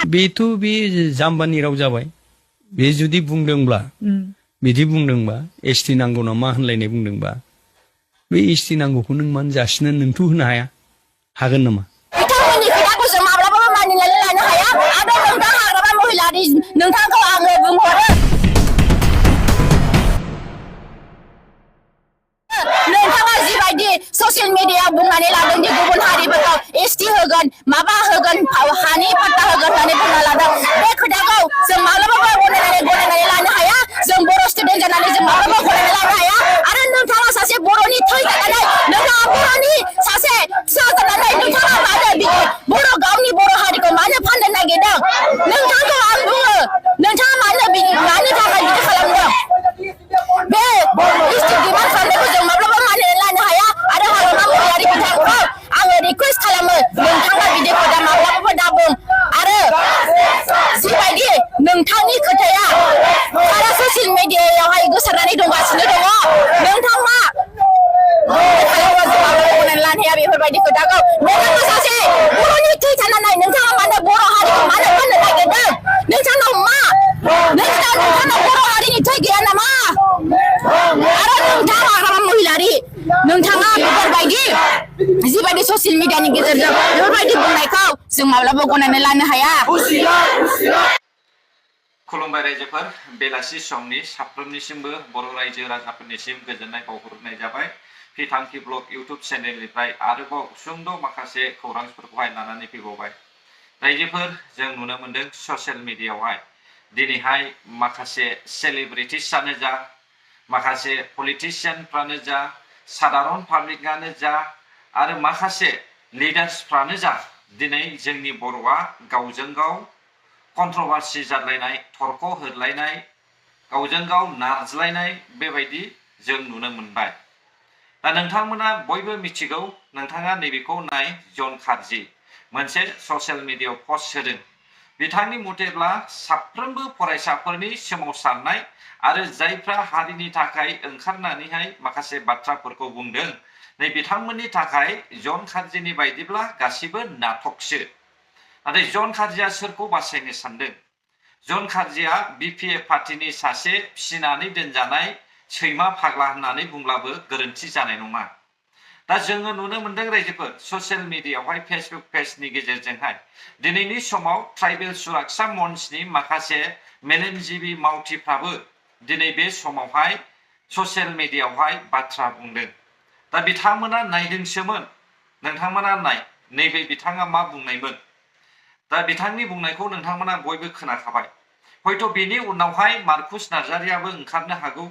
बेथ' बे जाम्बानि राव जाबाय बे जुदि बुंदोंब्ला बिदि बुंदोंबा एसटि नांगौ नामा होनलायनाय बुंदोंबा बे एसटि नांगौखौ नों मानो जासिनो नोंथ' होनो हाया हागोन नामा बिथांमोननि खोथाखौ जों माब्लाबाबो मानिनानै लानो हाया आरो नोंथां हाग्रामा महिलारि नोंथांखौ आङो बुंहरो नोंथाङा जिबायदि ससियेल मिडियायाव बुंनानै लादों दि गुबुन हारिफोरखौ एसटि होगोन माबा होगोन हानि पाट्टा होगोन होननानै बुंना लादों बे खोथाखौ जों माब्लाबाबो गनायनानै लानो हाया जों बर' स्टुडेन्ट जानानै जों माब्लाबाबो गनायनानै लानो हाया आरो नोंथाङा सासे बर'नि थै जानानै नोंथाङा बर'नि सासे फिसा जानानै नोंथाङा मानो बिदि गावनि बर' हारिखौ मानो फाननो नागिरदों नोंथांखौ आं बुङो नोंथाङा मानि थाखाय बिदि खालामदों बे एसटि डिमान्ड खालामनायखौ जों माब्लाबा मानिनानै लानो हाया आरो हाग्रामा महिलारि बिथांखौ आङो रिकुवेस्ट खालामो नोंथाङा बिदि खोथा माब्लाबाबो दाबुं आरो जिबायदि नोंथांनि खोथाया सारा ससियेल मिडियायावहाय गोसारनानै दंगासिनो दङ नोंथाङा गनायनानै लानो हाया बेफोरबायदि खोथाखौ नोंथाङा सासे बर'नि थै थानानै नोंथाङा मानो बर' हारिखौ मानो फाननो नागिरदों नोंथांनाव नोंथांनाव बर' हारिनि थै गैया नामा आरो नोंथाङा हाग्रामा महिलारि नोंथाङा बेफोरबायदि जिबायदि ससियेल मिडियानि गेजेरजों बेफोरबायदि बुंनायखौ जों माब्लाबा गनायनानै लानो हाया खुलुमबाय रायजोफोर बेलासि समनि साफ्रोमनिसिमबो बर' रायजो राजाफोरनिसिम गोजोननाय बावहरनाय जाबाय फिथांखि ब्लग इउटुब चेनेलनिफ्राय आरोबाव सुंद' माखासे खौरांफोरखौहाय लानानै फैबावबाय रायजोफोर जों नुनो मोनदों ससियेल मिडियायावहाय दिनैहाय माखासे सेलिब्रिटिसआनो जा माखासे पलिटिशियानफ्रानो जा साधारन पाब्लिकआनो जा आरो माखासे लिडार्सफ्रानो जा दिनै जोंनि बर'आ गावजों गाव कन्ट्रभार्सि जालायनाय थरख' होलायनाय गावजों गाव नारज्लायनाय बेबायदि जों नुनो मोनबाय दा नोंथांमोना बयबो मिथिगौ नोंथाङा नैबेखौ नाय जन खार्जि मोनसे ससियेल मिडियायाव पस्ट होदों बिथांनि मथेब्ला साफ्रोमबो फरायसाफोरनि सोमावसारनाय आरो जायफ्रा हारिनि थाखाय ओंखारनानैहाय माखासे बाथ्राफोरखौ बुंदों नै बिथांमोननि थाखाय जन खार्जिनि बायदिब्ला गासिबो नाटकसो नाथाय जन खार्जिया सोरखौ बासायनो सानदों जन खार्जिया बिपिएफ पार्टिनि सासे फिसिनानै दोनजानाय सैमा फाग्ला होननानै बुंब्लाबो गोरोन्थि जानाय नङा दा जोङो नुनो मोनदों रायजोफोर ससियेल मिडियायावहाय फेसबुक पेजनि गेजेरजोंहाय दिनैनि समाव ट्राइबेल सुरक्षा मन्चनि माखासे मेलेमजिबि मावथिफ्राबो दिनै बे समावहाय ससियेल मिडियायावहाय बाथ्रा बुंदों दा बिथांमोना नायदोंसोमोन नोंथांमोना नाय नैबे बिथाङा मा बुंनायमोन दा बिथांनि बुंनायखौ नोंथांमोना बयबो खोनाखाबाय हयथ' बेनि उनावहाय मार्कुस नार्जारियाबो ओंखारनो हागौ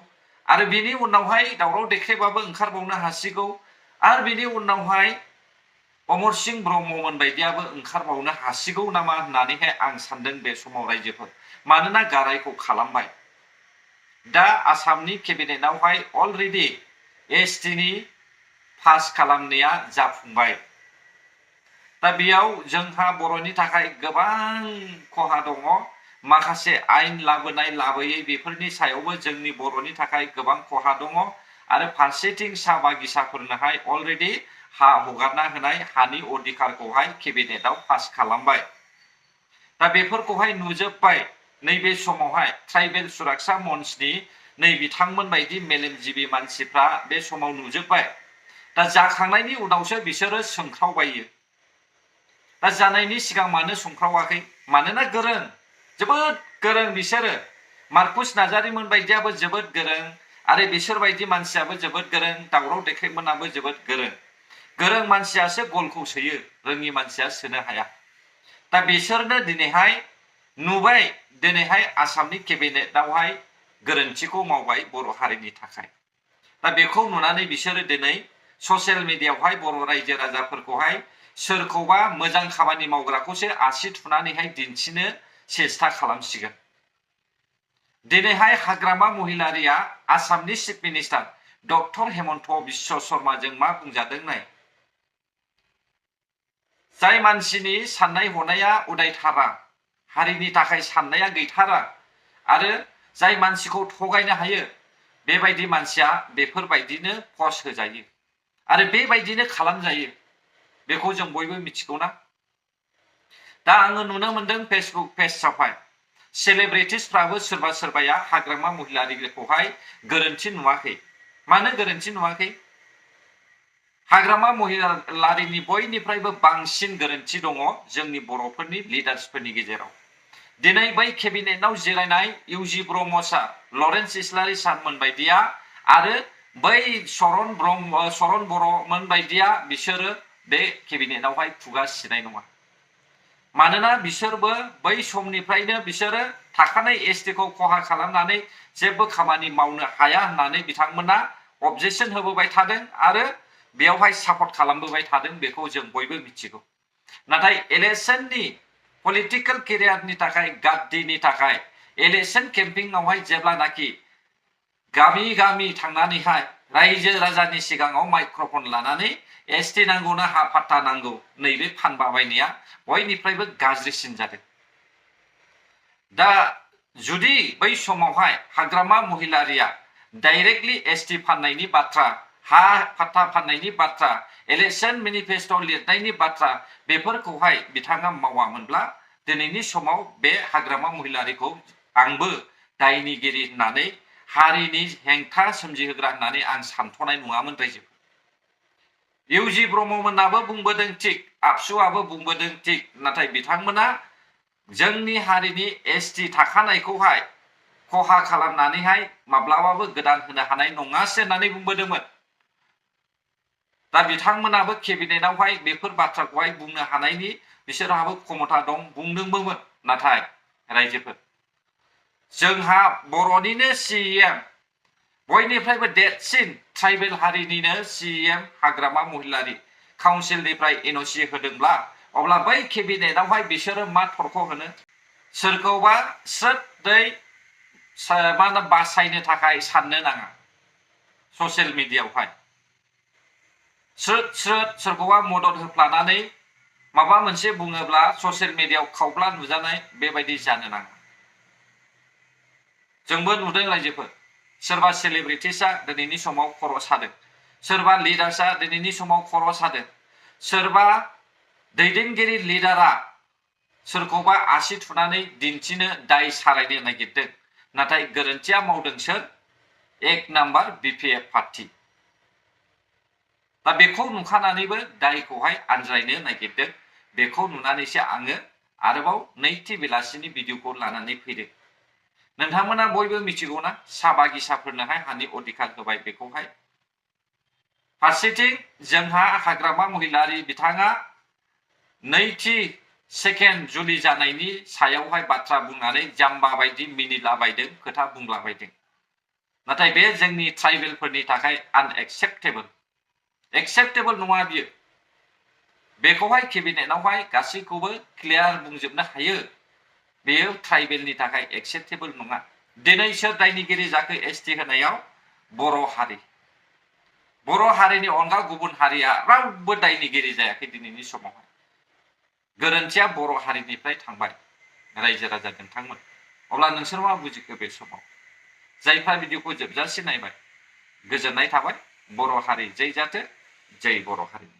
आरो बेनि उनावहाय दावराव देख्रेबाबो ओंखारबावनो हासिगौ आरो बेनि उनावहाय अमर सिंह ब्रह्ममोन बायदियाबो ओंखारबावनो हासिगौ नामा होननानैहाय आं सानदों बे समाव रायजोफोर मानोना गारायखौ खालामबाय दा आसामनि केबिनेटआवहाय अलरेडि एसटिनि पास खालामनाया जाफुंबाय दा बेयाव जोंहा बर'नि थाखाय गोबां खहा दङ माखासे आयेन लाबोयै बेफोरनि सायावबो जोंनि बर'नि थाखाय गोबां खहा दङ आरो फारसेथिं साहा बागिसाफोरनोहाय अलरेडि हा हगारना होनाय हानि अधिकारखौहाय केबिनेटआव पास खालामबाय दा बेफोरखौहाय नुजोबबाय नैबे समावहाय ट्राइबेल सुरक्षा मन्चनि नै बिथांमोन बायदि मेलेमजिबि मानसिफ्रा बे समाव नुजोबबाय दा जाखांनायनि उनावसो बिसोरो सोंख्रावबायो दा जानायनि सिगां मानो संख्रावाखै मानोना गोरों जोबोद गोरों बिसोरो मार्कुस नार्जारिमोन बायदियाबो जोबोद गोरों आरो बिसोर बायदि मानसियाबो जोबोद गोरों दावराव देख्रेबमोनाबो जोबोद गोरों मानसियासो गलखौ सोयो रोङि मानसिया सोनो हाया दा बिसोरनो दिनैहाय नुबाय दिनैहाय आसामनि केबिनेटआवहाय गोरोन्थिखौ मावबाय बर' हारिनि थाखाय दा बेखौ नुनानै बिसोरो दिनै ससियेल मिडियायावहाय बर' रायजो राजाफोरखौहाय सोरखौबा मोजां खामानि मावग्राखौसो आसि थुनानैहाय दिन्थिनो सेस्था खालामसिगोन दिनैहाय हाग्रामा महिलारिया आसामनि chief minister doctor Hemanta Biswa शर्माजों मा बुंजादों नाय जाय मानसिनि साननाय हनाया उदायथारा हारिनि थाखाय साननाया गैथारा आरो जाय मानसिखौ थगायनो हायो बेबायदि मानसिया बेफोरबायदिनो पस्ट होजायो आरो बेबायदिनो खालामजायो बेखौ जों बयबो मिथिगौ ना दा आङो नुनो मोनदों फेसबुक पेजआवहाय सेलिब्रिटिसफ्राबो सोरबा सोरबाया हाग्रामा महिलारिखौहाय गोरोन्थि नुवाखै मानो गोरोन्थि नुवाखै हाग्रामा महिलारिनि बयनिफ्रायबो बांसिन गोरोन्थि दङ जोंनि बर'फोरनि लिडार्सफोरनि गेजेराव दिनै बै केबिनेटआव जिरायनाय इउजि ब्रह्म सार लरेन्स इस्लारि सारमोन बायदिया आरो बै शरन बर'मोन बायदिया बिसोरो बे केबिनेटआवहाय खुगा सिनाय नङा मानोना बिसोरबो बै समनिफ्रायनो बिसोरो थाखानाय एसटिखौ खहा खालामनानै जेबो खामानि मावनो हाया होननानै बिथांमोना अबजेक्सन होबोबाय थादों आरो बेयावहाय सापर्ट खालामबोबाय थादों बेखौ जों बयबो मिथिगौ नाथाय इलेक्शननि पलिटिकेल केरियारनि थाखाय गाद्दिनि थाखाय इलेक्शन केम्पिंआवहाय जेब्लानाखि गामि गामि थांनानैहाय रायजो राजानि सिगाङाव माइक्र'फन लानानै एसटि नांगौना हा फाट्टा नांगौ नैबे फानबाबायनाया बयनिफ्रायबो गाज्रिसिन जादों दा जुदि बै समावहाय हाग्रामा महिलारिया डाइरेक्टलि एसटि फाननायनि बाथ्रा हा फाट्टा फाननायनि बाथ्रा इलेक्शन मेनिफेस्ट' लिरनायनि बाथ्रा बेफोरखौहाय बिथाङा मावामोनब्ला दिनैनि समाव बे हाग्रामा महिलारिखौ आंबो दायनिगिरि होननानै हारिनि हेंथा सोमजिहोग्रा होननानै आं सानथ'नाय नङामोन रायजो इउजि ब्रह्ममोनाबो बुंबोदों थिग आबसुआबो बुंबोदों थिग नाथाय बिथांमोना जोंनि हारिनि एसटि थाखानायखौहाय खहा खालामनानैहाय माब्लाबाबो गोदान होनो हानाय नङासो होननानै बुंबोदोंमोन दा बिथांमोनाबो केबिनेटआवहाय बेफोर बाथ्राखौहाय बुंनो हानायनि बिसोरहाबो क्षमता दं बुंदोंबोमोन नाथाय रायजोफोर जोंहा बर'निनो सिएम बयनिफ्रायबो देरसिन ट्राइबेल हारिनिनो सिएम हाग्रामा महिलारि काउन्सिलनिफ्राय एनअसि होदोंब्ला अब्ला बै केबिनेटआवहाय बिसोरो मा थरख होनो सोरखौबा स्रोदै मा होनो बासायनो थाखाय साननो नाङा ससियेल मिडियाआवहाय स्रोद स्रोद सोरखौबा मदद होफ्लानानै माबा मोनसे बुङोब्ला ससियेल मिडियाआव खावब्ला नुजानाय बेबायदि जानो नाङा जोंबो नुदों रायजोफोर सोरबा सेलिब्रिटिसआ दिनैनि समाव खर' सादों सोरबा लिडार्सआ दिनैनि समाव खर' सादों सोरबा दैदेनगिरि लिडारा सोरखौबा आसि थुनानै दिन्थिनो दाय सारायनो नागिरदों नाथाय गोरोन्थिया मावदों सोर एक नाम्बार बिपिएफ पार्टी दा बेखौ नुखानानैबो दायखौहाय आनज्रायनो नागिरदों बेखौ नुनानैसो आङो आरोबाव नैथि बेलासिनि भिडिअखौ लानानै फैदों नोंथांमोना बयबो मिथिगौना सा बागिसाफोरनोहाय हानि अधिकार होबाय बेखौहाय फारसेथिं जोंहा हाग्रामा महिलारि बिथाङा नैथि सेकेन्ड जुलि जानायनि सायावहाय बाथ्रा बुंनानै जाम्बा बायदि मिनिलाबायदों खोथा बुंलाबायदों नाथाय बे जोंनि ट्राइबेलफोरनि थाखाय एक्सेप्टेबल नङा बियो बेखौहाय केबिनेटआवहाय गासैखौबो क्लियार बुंजोबनो हायो बेयो ट्राइबेलनि थाखाय एक्सेप्टेबल नङा दिनै सोर दायनिगिरि जाखो एसटि होनायाव बर' हारिनि अनगा गुबुन हारिया रावबो दायनिगिरि जायाखै दिनैनि समावहाय गोरोन्थिया बर' हारिनिफ्राय थांबाय रायजो राजा नोंथांमोन अब्ला नोंसोर मा बुजिखो बे समाव जायफ्रा भिडिअखौ जोबजासे नायबाय गोजोननाय थाबाय बर' हारि जै जाथो जै बर' हारि